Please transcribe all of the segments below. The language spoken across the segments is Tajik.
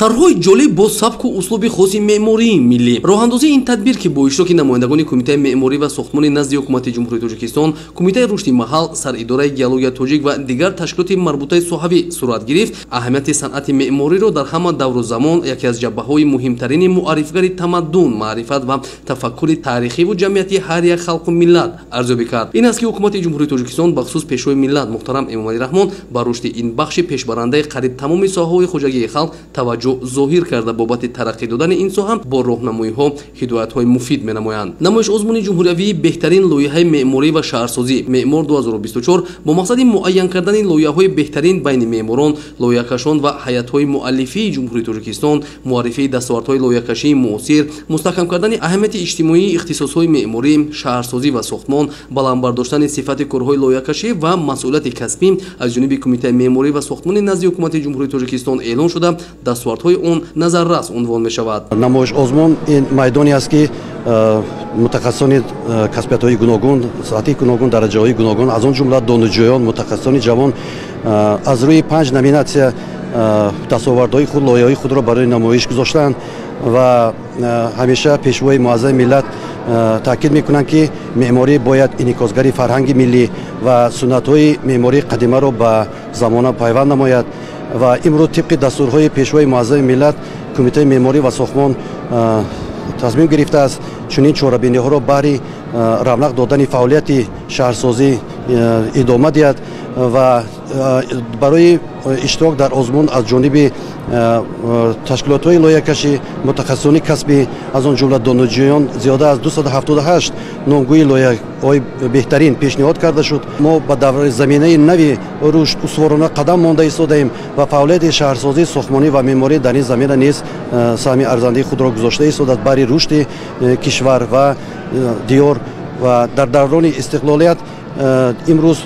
Тарҳҳои ҷолиб бо сабку услуби хоси меъмории миллӣ. Роҳандозии ин тадбир, ки бо иштироки намояндагони Кумитаи меъморӣ ва сохтмони назди Ҳукумати Ҷумҳурии Тоҷикистон, Кумитаи рушди маҳал, Саридораи геология тоҷик ва дигар ташкилоти марбутаи соҳавӣ сурат гирифт, аҳамияти санъати меъмориро дар ҳама давру замон яке аз ҷабҳаҳои муҳимтарини муаррифгари тамаддун, маърифат ва тафаккури таърихиву ҷамъиятии ҳар як халқу миллат арзёбӣ кард. Ин аст, ки Ҳукумати Ҷумҳурии Тоҷикистон, бахусус Пешвои миллат муҳтарам Эмомалӣ Раҳмон, ба рушди ин бахши пешбарандаи қариб тамоми соҳаҳои хоҷагии халқ таваҷҷӯҳ зоҳир карда, бобати тараққӣ додани ин соҳа бо роҳнамоиҳо, ҳидоятҳои муфид менамоянд. Намоиш озмуни ҷумҳуриявии беҳтарин лоиҳаи меъморӣ ва шаҳрсозӣ «Меъмор 2024» бо мақсади муайян кардани лоиҳаҳои беҳтарин байни меъморон, лоиҳакашон ва ҳайатҳои муаллифии Ҷумҳурии Тоҷикистон, муаррифии дастовардҳои лоиҳакашии муосир, мустаҳкам кардани аҳамияти иҷтимоии ихтисосҳои меъморӣ, шаҳрсозӣ ва сохтмон, баланд бардоштани сифати корҳои лоиҳакашӣ ва масъулияти касбӣ аз ҷониби Кумитаи меъморӣ ва сохтмони назди Ҳукумати Ҷумҳурии Тоҷикистон эълон шуда, дастовардҳои он назаррас унвон мешавад. Намоиш озмун ин майдоне аст, ки мутахассисони касбиятҳои гуногун, сатҳи гуногун, дараҷаҳои гуногун, аз он ҷумла донишҷӯён, мутахассисони ҷавон аз рӯи панҷ номинатсия дастовардҳои худ, лоиҳаҳои худро барои намоиш гузоштанд. Ва ҳамеша Пешвои муаззами миллат таъкид мекунанд, ки меъморӣ бояд инъикосгари фарҳанги миллӣ ва суннатҳои меъмории қадимаро ба замона пайванд намояд. Ва имрӯз тибқи дастурҳои Пешвои муаззами миллат Кумитаи меъморӣ ва сохтмон тасмим гирифтааст чунин чорабиниҳоро баҳри равнақ додани фаъолияти шаҳрсозӣ идома диҳад. Ва барои иштирок дар озмун аз ҷониби ташкилотҳои лоиҳакашӣ, мутахассисони касбӣ, аз он ҷумла донишҷӯён, зиёда аз 278 номгӯи лоиҳаҳои беҳтарин пешниҳод карда шуд. Мо ба давраи заминаи нави рушд устуворона қадам монда истодаем ва фаъолияти шаҳрсозӣ, сохтмонӣ ва меъморӣ дар ин замина низ саҳми арзандаи худро гузошта истодааст барои рушди кишвар ва диёр. Ва дар даврони истиқлолият имрӯз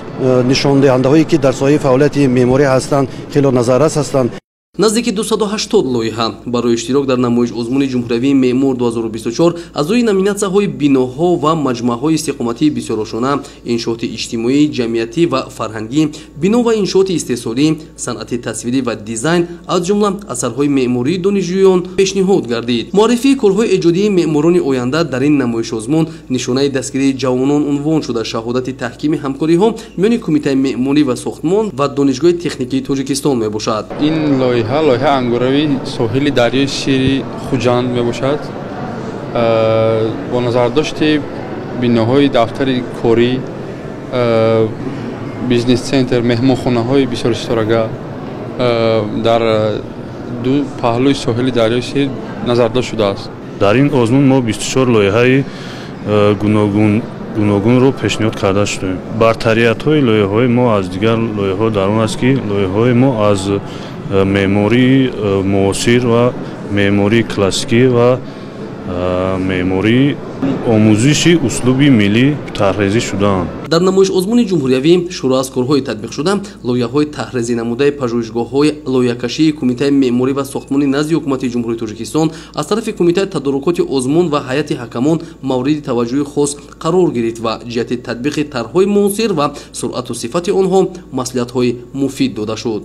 нишондиҳандаҳое, ки дар соҳаи фаъолияти меъморӣ ҳастанд, хело назаррас ҳастанд. Наздики 280 лоиҳа барои иштирок дар намоиш озмуни ҷумҳуриявии «Меъмор 2024» аз рӯи номинатсияҳои биноҳо ва маҷмӯаҳои истиқоматии бисёрошона, иншооти иҷтимоӣ, ҷамъиятӣ ва фарҳангӣ, бино ва иншооти истеҳсолӣ, санъати тасвирӣ ва дизайн, аз ҷумла асарҳои меъмории донишҷӯён пешниҳод гардид. Муаррифии корҳои эҷодии меъморони оянда дар ин намоишозмун нишонаи дастгирии ҷавонон унвон шуда, шаҳодати таҳкими ҳамкориҳо миёни Кумитаи меъморӣ ва сохтмон ва Донишгоҳи техникии Тоҷикистон мебошад. Ин лоиҳа ангурави соҳили дарёи Шири Хуҷанд мебошад. Бо назардошти биноҳои дафтари корӣ, бизнес-центр, меҳмонхонаҳои бисёрситорага дар ду паҳлӯи соҳили дарёи Шир назардошт шудааст. Дар ин озмун мо 24 лоиҳаи гуногунро пешниҳод карда шудем. Бартариятҳои лоиҳаҳои мо аз дигар лоиҳаҳо дар он аст, ки лоиҳаҳои мо аз меъмории муосир ва меъмории классикӣ ва меъмории омӯзиши услуби миллӣ тарҳрезӣ шудаанд. Дар намоиш озмуни ҷумҳуриявӣ шурӯъ аз корҳои татбиқшуда, лоиҳаҳои таҳрезӣ намудаи пажӯҳишгоҳҳои лоиҳакашии Кумитаи меъморӣ ва сохтмони назди Ҳукумати Ҷумҳурии Тоҷикистон аз тарафи Кумитаи тадорукоти озмун ва ҳайати ҳакамон мавриди таваҷҷӯҳи хос қарор гирифт ва ҷиҳати татбиқи тарҳҳои муосир ва суръату сифати онҳо маслиҳатҳои муфид дода шуд.